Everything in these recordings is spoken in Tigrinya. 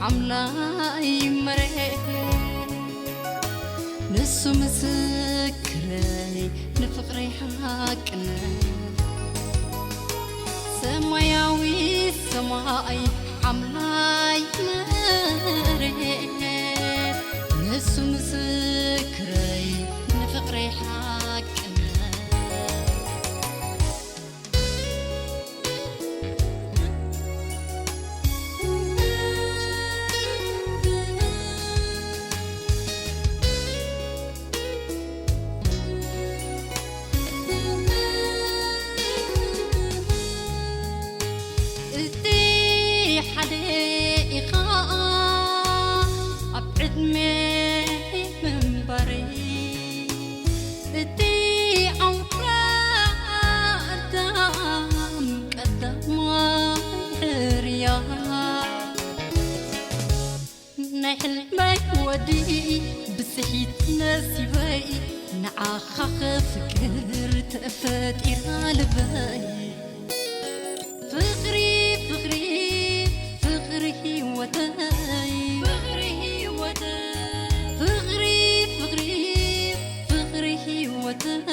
ሓምላይ መሬት ንሱ ምስክረይ ንፍቕረይ ሓቅነት ሰማያዊ ሰማይ ሓምላይ መሬት ንሱ ምስክረይ ንፍቕረይ ሓቅነት እቲ ሓደ ኢኻ ኣብ ዕድመ ምንባረይ እቲ ኣውራ ኣዳም ቀዳማይ ሕርያ ናይ ሕልመይ ወዲ ብስሒት ነሲበይ ንዓኻ ክፍቅር ተፈጢራ ልበይ ፍቕሪ ፍቕሪ ፍቕሪ ህይወተይ ፍቕሪ ህይወተይ ፍቕሪ ፍቕሪ ፍቕሪ ህይወተይ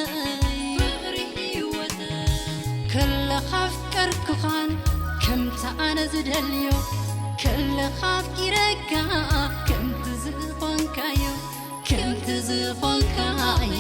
ፍቕሪ ህይወተይ ከለኻ ኣፍቀርኩኻን ከምቲ ኣነ ዝደልዮ ከለኻ ኣፍቂረካ ከምቲ ዝኾንካዮ ከምቲ ዝኾንካዮ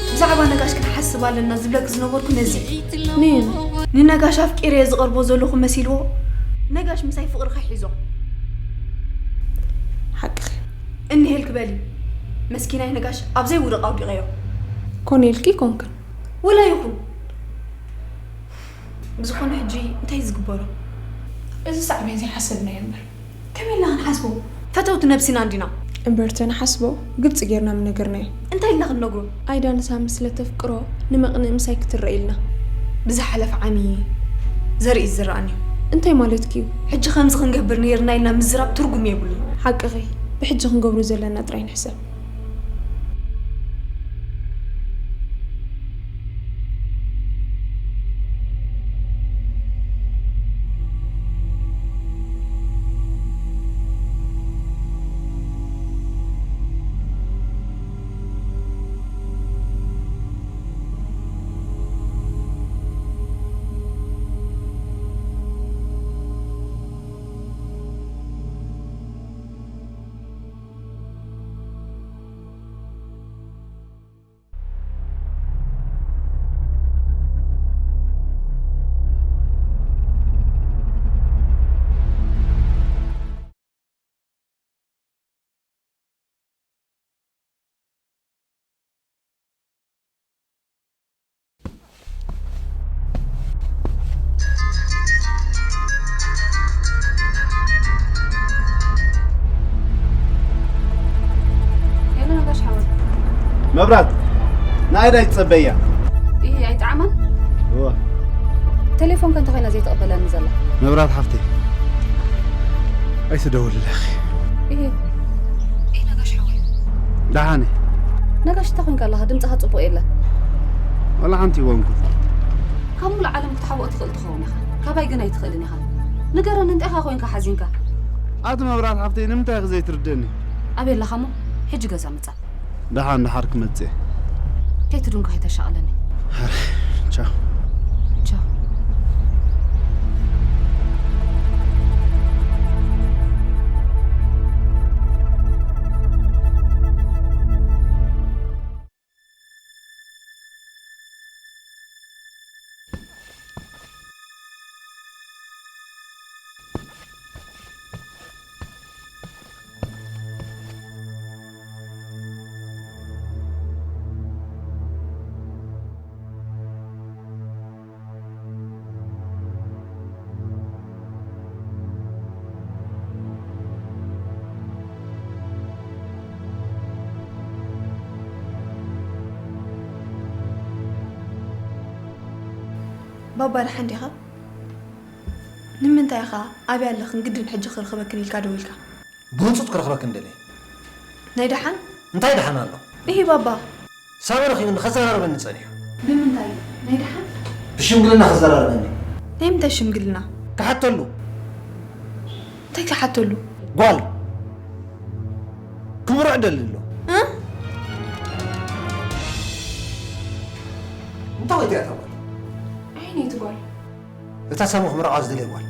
ብዛዕባ ነጋሽ ክንሓስብ ኣለና ዝብለኪ ዝነበርኩ ነዚ እዩ። ንየን? ንነጋሽ ኣፍቂረዮ ዝቐርቦ ዘለኹ መሲልዎ፣ ነጋሽ ምሳይ ፍቕርኺ ሒዞ። ሓቅኺ። እንሄልኪ በሊ። መስኪናይ ነጋሽ ኣብ ዘይውደቕ ኣውዲቐዮ። ኮነ ኢልኪ ይኮንክን። ወላ ይኹን። ብዝኾነ ሕጂ እንታይ እዩ ዝግበሮ? እዚ ሳዕቤን ዘይሓሰብናዮ እምበር። ከመይ ኢልና ክንሓስቦ? ፈተውቲ ነብስና እንዲና። እምበር ተንሓስቦ ግልፂ ጌርና ምነገርናዮ። እንታይ ኢልና ክንነግሮ? ኣይዳ ንሳሚ ስለ ተፍቅሮ ንመቕንኢ ምሳይ ክትረአ ኢልና። ብዝሓለፈ ዓሚ ዘርኢ ዝረኣኒ። እንታይ ማለትኪ እዩ? ሕጂ ከምዚ ክንገብር ነይርና ኢልና ምዝራብ ትርጉም የብሉን። ሓቅኺ፣ ብሕጂ ክንገብሮ ዘለና ጥራይ ንሕሰብ። ሄሎ ነጋሽ ሓወይ። መብራት፣ ንኣይዳ ይትጸበያ። እይ፣ ኣይጠዓማን? እወ። ቴሌፎን ከ እንተ ኮይና ዘይትቕበለኒ ዘላ? መብራት ሓፍተይ፣ ኣይትደውልለኺ። እይ። እይ፣ ነጋሽ ሓወይ። ደሓን እየ። ነጋሽ፣ እንታይ ኮይንካ ኣለኻ? ድምፅኻ ጽቡቕ የለን። ዋላ ሓንቲ ይወንኩ። ካብ ሙሉእ ዓለም ክትሓብኦ ትኽእል ትኸውን ኢኻ። ካባይ ግን ኣይትኽእልን ኢኻ። ንገረኒ፣ እንታይ ኢኻ ኮይንካ ሓዚንካ? ኣቲ መብራት ሓፍተይ፣ ንምንታይ ኢኺ ዘይትርደኒ? ኣበይ ኣለኻ እሞ? ሕጂ ገዛ ምጻእ። ደሓን ደሓር ክመጽእ። ከይትድንጉ ከይተሻቕለኒ። ቻው። ቻው። ባባ፣ ደሓን ዲኻ? ንምንታይ ኢኻ ኣብይ ኣለኽን ግድን ሕጂ ክረኽበክን ኢልካ ደዊልካ? ብህጹጽ ክረኽበክን ደልየ። ናይ ደሓን? እንታይ ደሓን ኣሎ? እሂ ባባ። ሳሚ ረኺቡኒ ከዘራርበኒ ጸኒሑ። ብምንታይ? ናይ ደሓን? ብሽምግልና ከዘራርበኒ። ናይ ምንታይ ሽምግልና? ክሓተሉ። እንታይ ክሓተሉ? ጓል ክምርዖ ደሊ ኣሎ። እ? እንታይ ወዲያ እታ ጓል? ዓይነይቲ ጓል? እታ ሳሚ ክምርዖ ዝደልየ ጓል።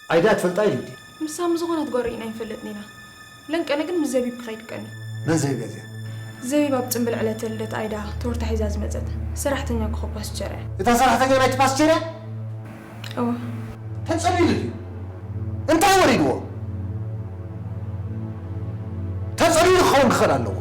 ኣይዳ ትፈልጣ ኢሉ ድዩ? ምሳም ዝኾነት ጓል ርኢና ኣይንፈልጥን ኢና። ለንቀነ ግን ምስ ዘቢብ ክኸይድ ቀኒ። መን ዘቢብ እያ እዚኣ? ዘቢብ ኣብ ጽምብል ዕለተ ልደት ኣይዳ ቶርታ ሒዛ ዝመጸት ሰራሕተኛ ኮኾብ ፓስቸር እያ። እታ ሰራሕተኛ ናይቲ ፓስቸር እያ? እወ። ተጸሊሉ ድዩ? እንታይ ወሪድዎ? ተጸሊሉ ክኸውን ክኽእል ኣለዎ።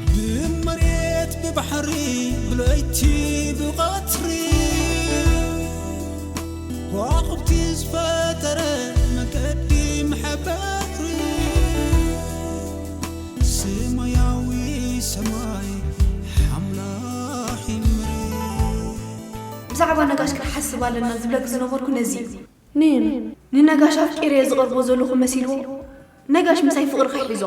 ብመሬት ብባሕሪ ብለይቲ ብቐትሪ ከዋኽብቲ ዝፈጠረ መገዲ መሕበሪ ሰማያዊ ሰማይ ሓምላኺ ምድሪ። ብዛዕባ ነጋሽ ክንሓስብ ኣለና ዝብለኪ ዝነበርኩ ነዚ እዩ። ኒን። ንነጋሽ ኣፍቂረ ዝቐርቦ ዘለኹ መሲልዎ፣ ነጋሽ ምሳይ ፍቕሪ ከይሕዞ።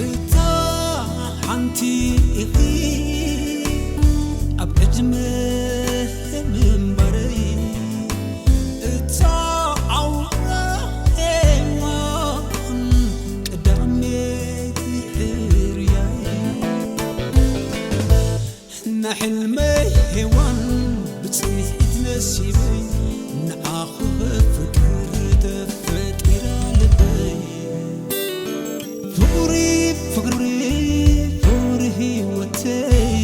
እታ ሓንቲ ኢኺ ኣብ ዕድመ ምንባረይ፣ እታ ኣውራ ሄዋን ቀዳመይቲ ሕርያይ። ንሕልመይ ሄዋን ብጽሒት ነሲበይ፣ ንዓኺ ፍቅር ተፈጢራ ልበይ። ፍቅሪ፣ ፍቅሪ፣ ፍቅሪ ህይወተይ፣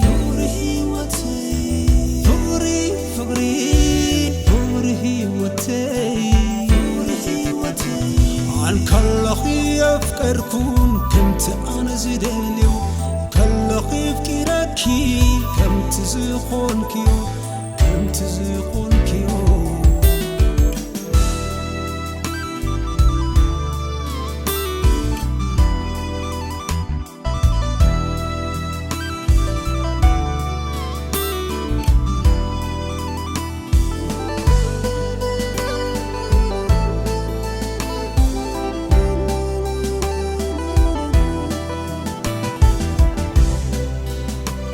ፍቅሪ ህይወተይ፣ ፍቅሪ፣ ፍቅሪ፣ ፍቅሪ ህይወተይ፣ ፍቅሪ ህይወተይ። ኣንከለኺ የፍቀርኩን ከምቲ ኣነ ዝደልዮ፣ ከለኺ ኣፍቂረኪ ከምቲ ዝኾንክዮ፣ ከምቲ ዝኾንክዮ።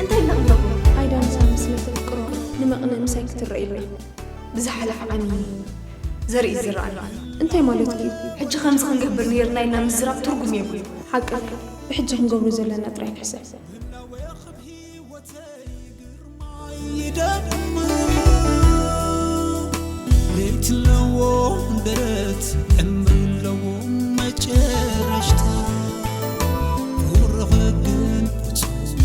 እንታይ እናቕረቡ? ኣይዳ ንሳ ምስ ነፍቅሮ ንመቕንኢ ምሳይ ክትረአ ኢሉ እዩ። ብዝሓለፈ ዓሚ ዘርኢ ዝረኣኒ ኣሎ። እንታይ ማለት እዩ? ሕጂ ከምዚ ክንገብር ነይርና ኢልና ምዝራብ ትርጉም የብሉን። ሓቅኺ፣ ብሕጂ ክንገብሮ ዘለና ጥራይ ንሕሰብ። ለይቲ ኣለዎ ደረት፣ ዕምሪ ኣለዎ መጨረሽታ። ፍቕርኺ ግን ፍጹም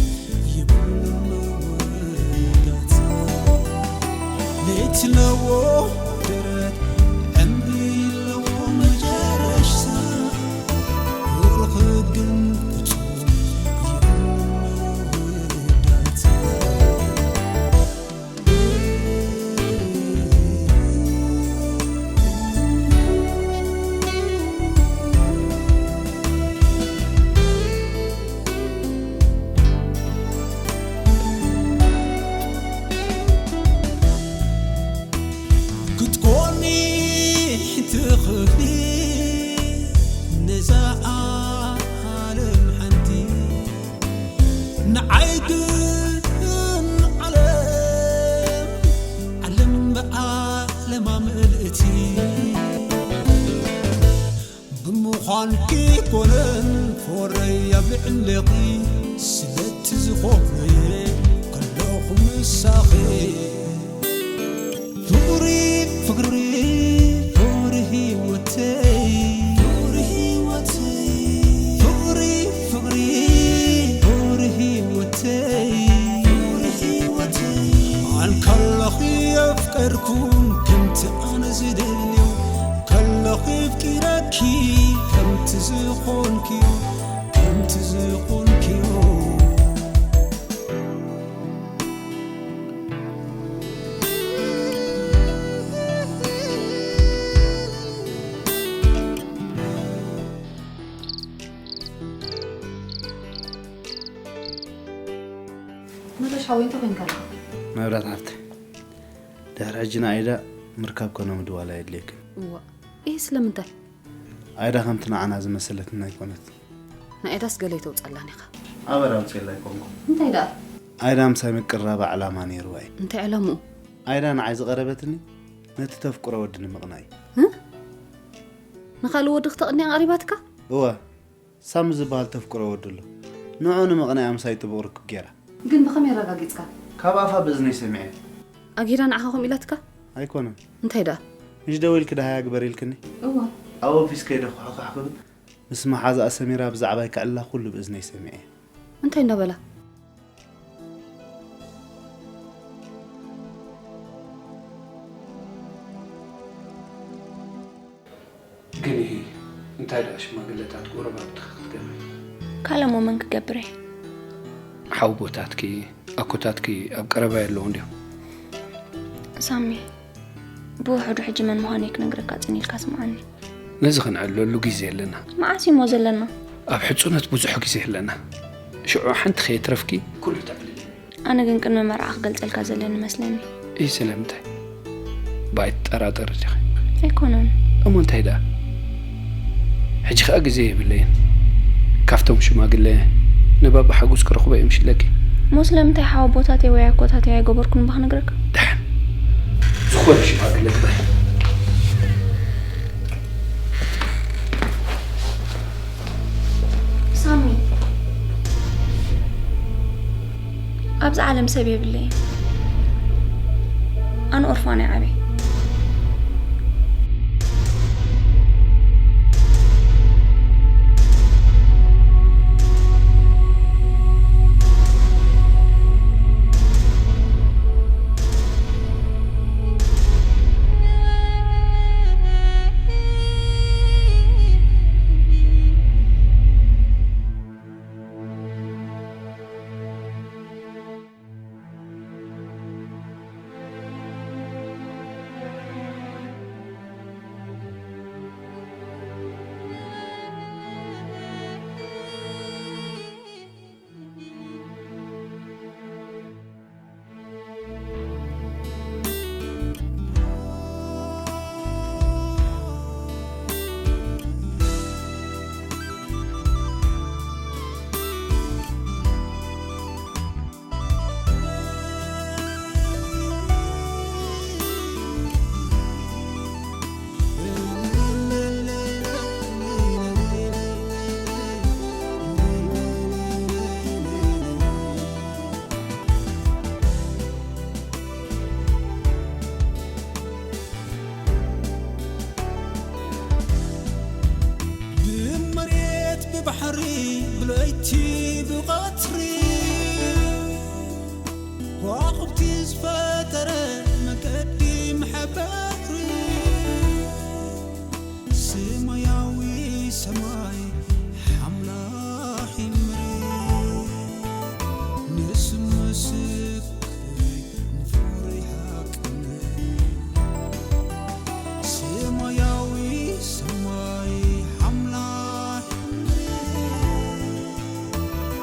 የብሉን መወዳእታ። ለይቲ ኣለዎ ደረት፣ ዕምሪ ኣለዎ መጨረሽታ። ፍቕርኺ ግን ፍጹም የብሉን መወዳእታ። ኣልኪ ኮነን ፎረይ ኣብ ልዕሌኺ ስለቲ ዝኾነ ከለኹ ምሳኺ ፍቕሪ ፍቕሪ ፍቕሪ ህይወተይ ፍቕሪ ህይወተይ ፍቕሪ ፍቕሪ ፍቕሪ ህይወተይ ፍቕሪ ህይወተይ ኣንካላኺ የፍቀርኩም ከምቲ ኣነ ዝደልዮ ከለኺ ኣፍቂረኪ ከምቲ ዝኾንክዮ ከምቲ ዝኾንክዮ መለሽ ሓወይ እንታይ ኮይንካ ኣለኻ? መብራት ሃብተ፣ ድሕሪ ሕጂ ንኣይዳ ምርካብ ኮነ ምድዋል ኣየድልየክን። እዋ፣ ይህ ስለምንታይ? ኣይዳ ከምቲ ንዓና ዝመሰለትና ኣይኮነትን። ንኣይዳስ ገለ ኣይተውፅኣላን ኢኻ። ኣበር ኣውፅኤላ ኣይኮንኩን። እንታይ ደኣ? ኣይዳ ምሳይ ምቅርራባ ዕላማ ነይርዋ እዩ። እንታይ ዕላምኡ? ኣይዳ ንዓይ ዝቐረበትኒ ነቲ ተፍቅሮ ወዲ ንምቕናይ እዩ። እ? ንኻልእ ወዲ ክተቕንያ ቀሪባትካ? እወ። ሳሚ ዝበሃል ተፍቅሮ ወዲ ኣሎ። ንዕኡ ንምቕናይ ኣምሳይ ጥቡቕ ርክብ ገይራ። ግን ብኸመይ ኣረጋጊጽካ? ካብ ኣፋ ብእዝነይ ሰሚዐ። ኣጊዳ ንዓኻ ከምኡ ኢላትካ? ኣይኮነን። እንታይ ደኣ? ምሽ ደዊልኪ ደሃያ ግበሪ ኢልክኒ? እወ። ኣብ ኦፊስ ከይደ ኳሕኳሕ ክብል ምስ መሓዛኣ ሰሚራ ብዛዕባይ ከዕልላ ኩሉ ብእዝነይ ሰሚዐ። እንታይ እንዳበላ? ግን እንታይ ደኣ ሽማግለታት ጎረባብትኺ ክትገብሪ? ካልእ እሞ መን ክገብር እየ? ሓውቦታትኪ ኣኮታትኪ ኣብ ቀረባይ ኣለዉ እንድዮም። ሳሚ ብውሕዱ ሕጂ መን ምዃነይ ክነግረካ ጽን ኢልካ ስምዓኒ። ነዚ ክንዕለሉ ግዜ የለና። መዓስ እዩሞ ዘለና? ኣብ ሕጹነት ብዙሕ ግዜ የለና። ሽዑ ሓንቲ ከየትረፍኪ ኩሉ ተዕልሊ። ኣነ ግን ቅድሚ መርዓ ክገልጸልካ ዘለኒ መስለኒ። ኢሂ ስለምንታይ? ባይ ትጠራጠሪ ዲኺ? ኣይኮነን። እሞ እንታይ ደኣ? ሕጂ ከኣ ግዜ የብለይን። ካብቶም ሽማግለ ንባባ ሓጎስ ክረኽቦ እየ ምሽለኪ። እሞ ስለምንታይ ሓወቦታተይ ወይ ኣኮታተይ ኣይገበርኩን እባ ክነግረካ? ደሓን። ዝኾነ ሽማግለ ጥራይ። ሳሚ፣ ኣብዚ ዓለም ሰብ የብለይን። ኣነ ኦርፋን እየ ዓብየ። ብመሬት ብባሕሪ ብለይቲ ብቐትሪ ከዋኽብቲ ዝፈጠረ መገዲ መሐበሪ ሰማያዊ ሰማይ ሓምላኺ ምድሪ ንሱ ምስክረይ ንፍቕሪ ሓቅነይ ሰማያዊ ሰማይ ሓምላኺ ምድሪ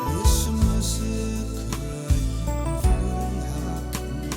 ንሱ ምስክረይ ንፍቕሪ ሓቅነይ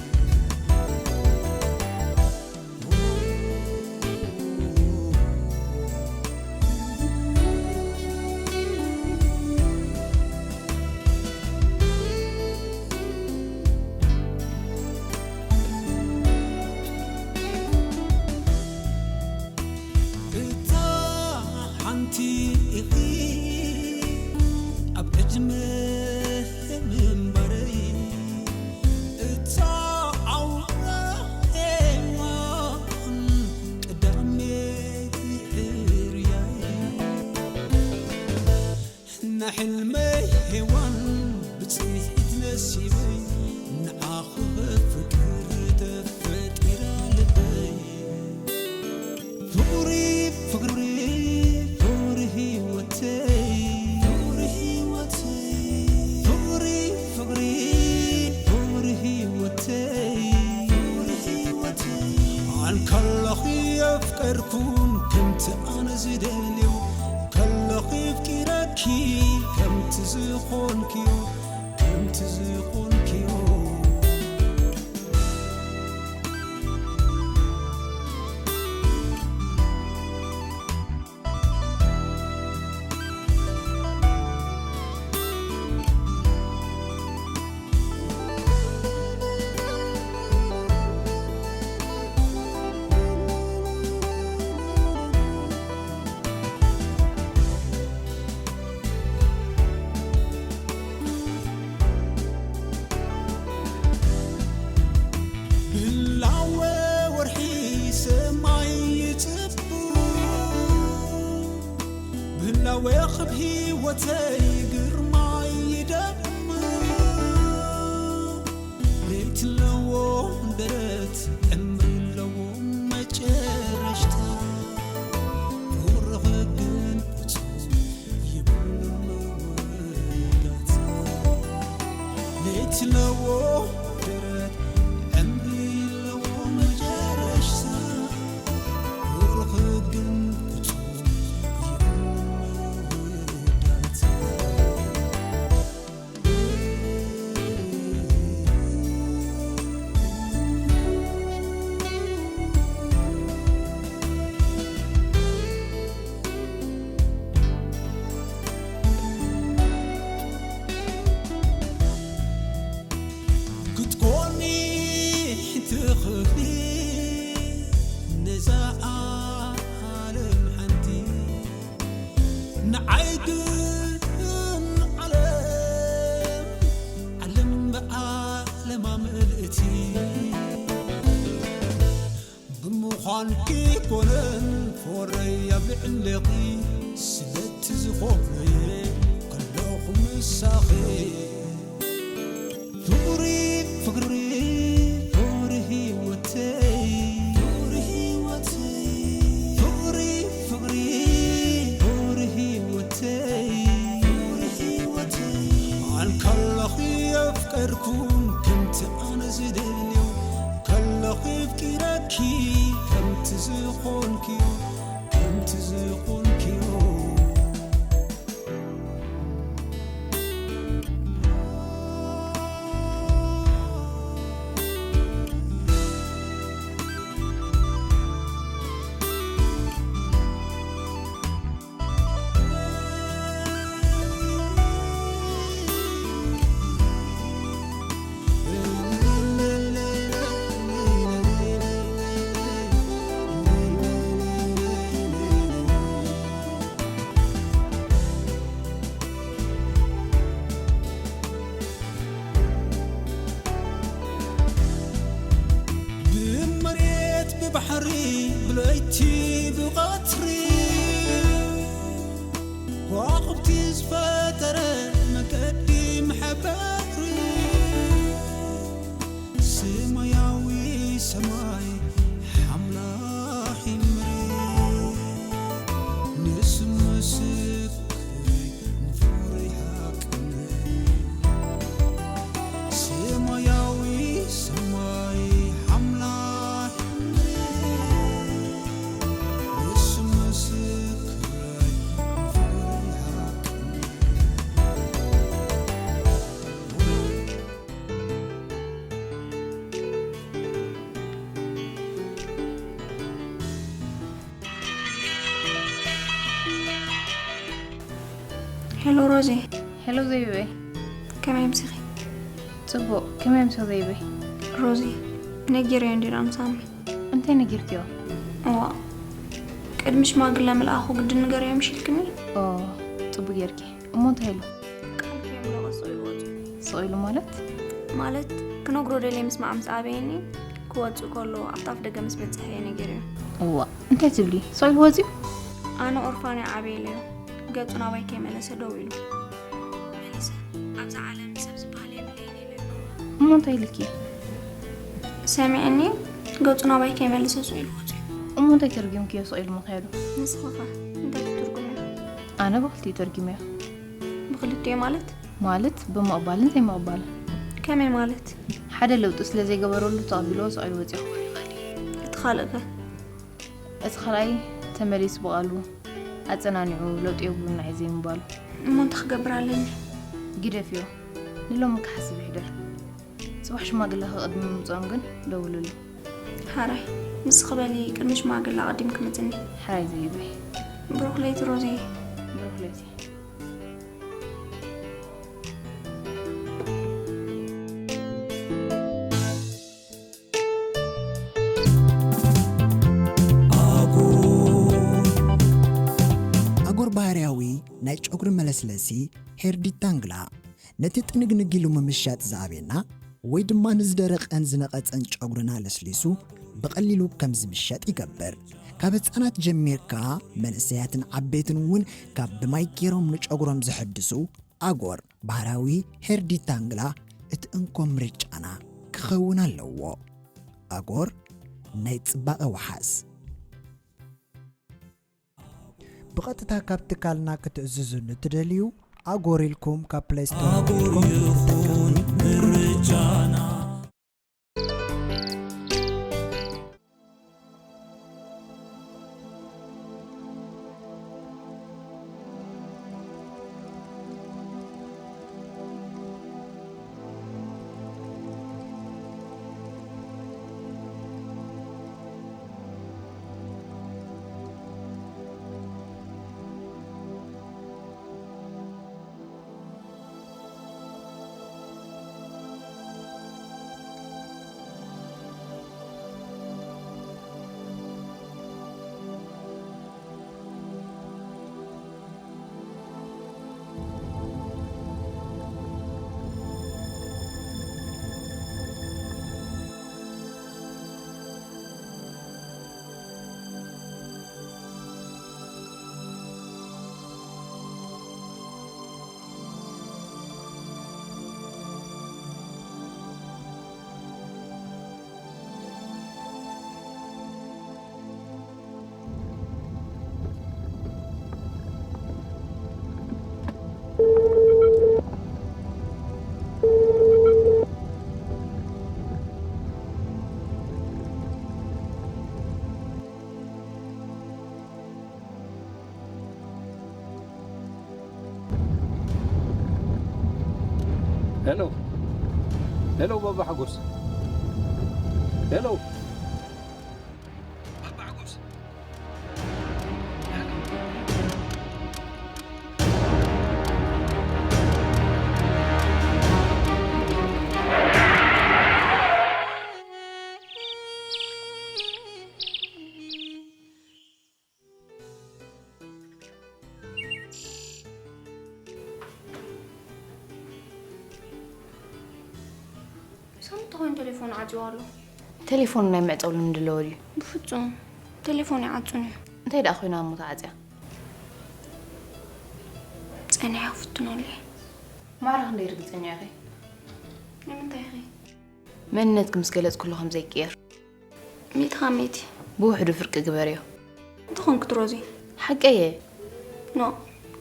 ሕልመይ ሄዋን ብጽሒት ነሲበይ ንዓኺ ፍቅር ተፈጢራ ልበይ። ፍቕሪ ፍቕሪ ፍቕሪ ህይወተይ ፍቕሪ ህይወተይ ፍቕሪ ፍቕሪ ፍቕሪ ህይወተይ ፍቕሪ ህይወተይ ኣንከለኺ የፍቀርኩን ከምቲ ኣነ ዝደልዮ ከለኺ ኣፍቂረኪ ከምቲ ዝኾንክዮ ከምቲ ዝኾንክዮ ብላወ ወርሒ ሰማይ ይጽቡ ብላወ ኽብ ህይወተይ ግርማይ ይደም ለይት ኣለዎ ደረት ዕምሪ ኣለዎ መጨረሽታ ፍቕርኺ ግን ፍጹም ይብሉ መወዳእታ ለይት ኣለዎ ደረት ዕምሪ ኣለዎ መጨረሽታ ፍቕርኺ ግን ፍጹም ይብሉ መወዳእታ ክትኮኒ ትኽእሊ ነዛ ዓለም ሓንቲ ንዓይ ግን ዓለም ዓለም ብዓለማ ምልእቲ ብምዃንኪ ኮነን ፍቕረይ ኣብ ልዕለኺ ስለቲ ዝኾነየ ከለኹ ምሳኺ ፍቕሪ ፍቕሪ ፍቕሪ ህይወተይ ፍቕሪ ህይወተይ ፍቕሪ ፍቕሪ ፍቕሪ ህይወተይ ፍቕሪ ህይወተይ ኣንከለኺ የፍቀርኩን ከምቲ ኣነ ዝደልዮ ከለኺ ኣፍቂረኪ ከምቲ ዝኾንክዮ ከምቲ ዝኾንክዮ ብመሬት ብባሕሪ ብለይቲ ብቐትሪ ከዋኽብቲ ዝፈጠረ መገዲ መሕበሪ ሰማያዊ ሰማይ ሓምላኺ መሬት ንስሙ ምስክረይ ንፍቕሪ ሓቅነት ሰማያዊ ሰማይ ሓምላኺ መሬት ንስሙ ምስክረይ ንፍቕሪ ሓቅነት ሄሎ ሮዚ። ሄሎ ዘይበይ። ከመይ ኣምሲኺ? ጽቡቕ። ከመይ ኣምሲኺ ዘይበይ? ሮዚ፣ ነጊረዮ እንዲና ምሳሚ። እንታይ ነጊርክዮ? እዋ፣ ቅድሚ ሽማግለ ምልኣኹ ግድን ንገረዮ ምሽ ኢልክኒ? ኦ፣ ጽቡቕ ጌርኪ። እሞ እንታይ ኢሉ? ቃል ከየምለቐ ስቕ ኢሉ ወጹ። ስቕ ኢሉ ማለት? ማለት ክነግሮ ደልየ ምስማዕ ምስ ኣበየኒ ክወጽእ ከሎ ኣብቲ ኣፍ ደገ ምስ በጽሐ እየ ነጊረዮ። እዋእ እንታይ ትብሊ? ስቕ ኢሉ ወጺኡ? ኣነ ኦርፋን እየ ዓብየለዮ። ገጹ ናባይ ከይመለሰ ደው ኢሉ። ኣብዛ ዓለም ሰብ ዝበሃል የብለይን ኢለ ኣለኹ። እሞ እንታይ ኢልኪ? ሰሚዕኒ፣ ገጹ ናባይ ከይመልሰ ስቕ ኢሉ ወጺኡ። እሞ እንታይ ተርጊምክዮ ስቕ ኢሉ ምኽያዱ? ንስኺ ኸ እንታይ ክትትርጉምዮ? ኣነ ብኽልቲኡ ተርጊመዮ። ብኽልቲኡ ማለት? ማለት ብምቕባልን ዘይምቕባልን። ከመይ ማለት? ሓደ ለውጢ ስለ ዘይገበረሉ ተቐቢልዎ ስቕ ኢሉ ወጺኡ ክኸውን ይኽእል እዩ። እቲ ካልእ ከ? እቲ ካልኣይ ተመሊሱ ብቓሉ ኣጸናኒዑ ለውጢ የብሉን ንዓይ ዘይምባሉ። እሞ እንታይ ክገብር ኣለኒ? ግደፍዮ። ንሎሚ ክሓስብ ይሕደር። ጽባሕ ሽማግለ ከቐድሚ ምምጽኦም ግን ደውልሉ። ሓራይ፣ ንስኺ በሊ ቅድሚ ሽማግለ ኣቐዲምኪ ምጽኒ። ሕራይ ዘይብህ። ብሩኽ ለይቲ ሮዚ። ብሩኽ ለይቲ። ኣጎር ባህርያዊ ናይ ጨጉሪ መለስለሲ ሄር ዲታንግላ ነቲ ጥንግንግ ኢሉ ምምሻጥ ዝኣብየና ወይ ድማ ንዝደረቐን ዝነቐጸን ጨጉርና ለስሊሱ ብቐሊሉ ከም ዝምሸጥ ይገብር። ካብ ህጻናት ጀሚርካ መንእሰያትን ዓበይትን እውን ካብ ብማይ ገይሮም ንጨጉሮም ዘሐድሱ ኣጎር ባህርያዊ ሄር ዲታንግላ እቲ እንኮ ምርጫና ክኸውን ኣለዎ። ኣጎር ናይ ጽባቐ ወሓስ። ብቐጥታ ካብ ትካልና ክትእዝዙ ንትደልዩ፣ ኣጎር ኢልኩም ካብ ፕለይ ስቶር ኣጎር ኣውሪድኩም ይኹን ምርጫና። ሄሎ፣ ሄሎ፣ ባባ ሓጎስ። ሄሎ፣ ባባ ሓጎስ። ሳምንት ኮይኑ ቴሌፎን ዓጽዋ ኣሎ። ቴሌፎን ናይ መዕጸዊ ልምዲ ኣለዎ ድዩ? ብፍጹም። ቴሌፎን ይዓጹን እዩ። እንታይ ደኣ ኮይና እሞ ተዓጽያ? ጸኒሐ ክፍትኖ ኣለየ። ማዕረ ክንደይ ርግጸኛ ኢኺ? ንምንታይ ኢኺ? መንነትኪ ምስ ገለጽኩሉ ከም ዘይቅየር። ሚእቲ ካብ ሚእቲ። ብውሕዱ ፍርቂ ግበርዮ። እንተኾንኩ ትሮዚ። ሓቀየ። ኖ፣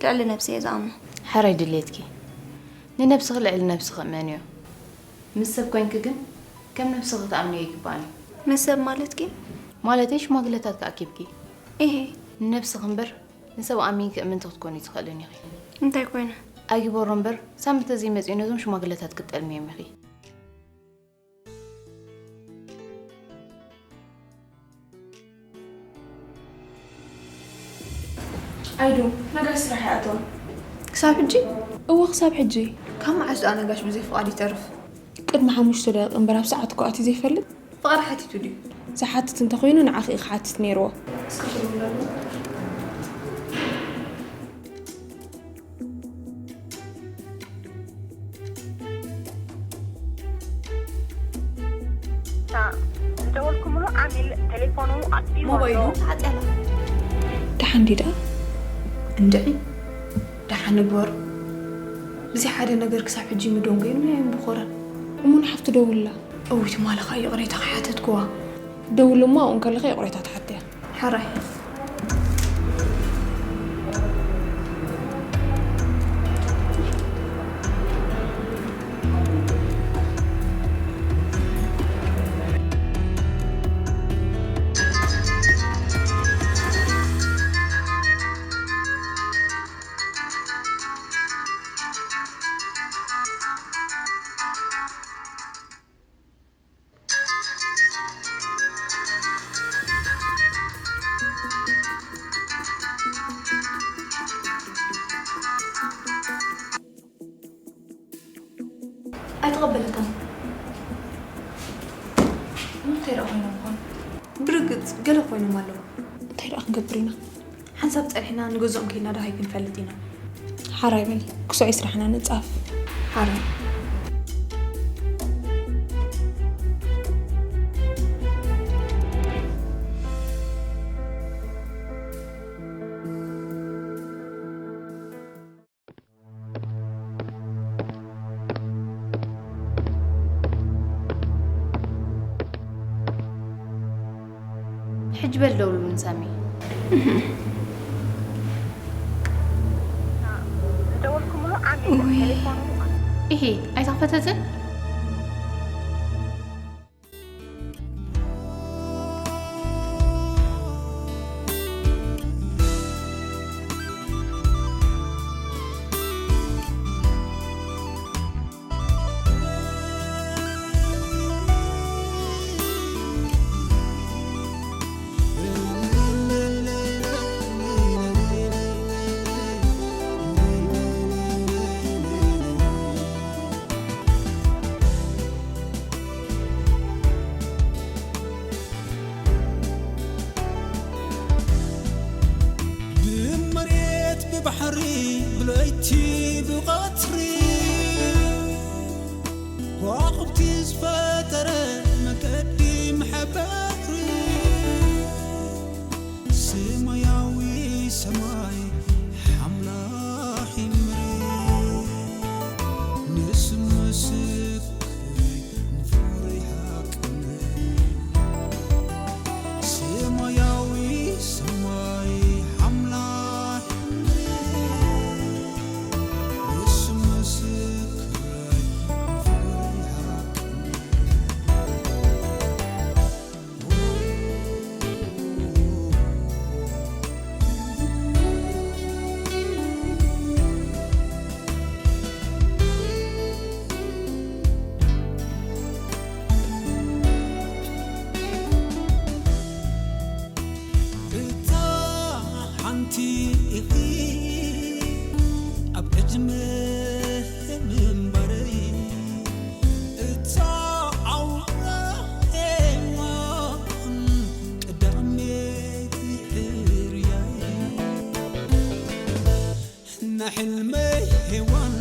ልዕሊ ነብሲ እየ ዝኣምኖ። ሕራይ ድሌትኪ። ንነብስኺ ልዕሊ ነብስኺ እመንዮ። ምስ ሰብ ኮይንኪ ግን ከም ነብስኺ ክትኣምንዮ ኣይግባእን እዩ። ምስ ሰብ ማለትኪ? ማለተይ ሽማግለታት ክኣኪብኪ። እሄ። ንነብስኺ እምበር ንሰብ ኣሚንኪ እምንቲ ክትኮኒ ትኽእልን ኢኺ። እንታይ ኮይነ? ኣይግበሮ እምበር ሳምንት ተዘይመጺኡ ነዞም ሽማግለታት ክትጠልምዮም ኢኺ። ኣይዶ፣ ነጋሽ ስራሕ ይኣተወ። ክሳብ ሕጂ? እወ፣ ክሳብ ሕጂ። ካብ መዓስ ደኣ ነጋሽ ብዘይ ፍቓድ ይተርፍ? ቅድሚ ሓሙሽተ ደቂቕ እምበር ኣብ ሰዓት እኮ ኣትዩ ዘይፈልጥ። ፍቓድ ሓቲቱ ድዩ? ዝሓትት እንተኾይኑ ንዓኺ እዩ ክሓትት ነይርዎ። እስኪ ትብለሉ። እታ ዝደወልኩምሉ ዓሚል ቴሌፎኑ ኣጥፊእዎ ኣሎ። ሞባይሉ ተዓጽያ ኣላ። ደሓን ድዩ ደኣ? እንድዒ፣ ደሓን ንግበሮ። እዚ ሓደ ነገር ክሳብ ሕጂ ምደንጎዩን ምያዩን ብኾረን። እሞ ንሓፍቱ ደውልላ። እውይ ትማሊ ኸኣ ይቕሬታ ከሓተትክዋ። ደውል እሞ ኣብኡ እንከለኺ ይቕሬታ ትሓትያ። ሕራይ። ኣይተቐበለታን። እንታይ ደኣ ኮይኖም ይኾኑ? ብርግጽ ገለ ኮይኖም ኣለዉ። እንታይ ደኣ ክንገብር ኢና? ሓንሳብ ጸኒሕና ንገዝኦም ከይድና ደሃይ ክንፈልጥ ኢና። ሓራይ በል፣ ክሱዕ ስራሕና ንጻፍ። ሓራይ። ሕጂ በል ደውሉ ንሳሚ። ዝደወልኩምሉ ዓሚል እውይ። ቴሌፎኑ ኢሂ ኣይተኸፈተትን። ብመሬት ብባሕሪ ብለይቲ ብቐትሪ ከዋኽብቲ ዝፈጠረ መገዲ መሕበሪ ሰማያዊ ሰማይ ሓምላኺ ምድሪ ንስሙ ምስክረይ ንፍቕሪ ሓቅነይ ሰማያዊ ሰማይ ሓምላኺ ምድሪ ንስሙ ምስክረይ ንፍቕሪ ሓቅነይ እታ ሓንቲ ኢኺ ኣብ ዕድመ ምንባረይ እታ ኣውራ ሄዋን ቀዳመይቲ ሕርያይ ናይ ሕልመይ ሄዋን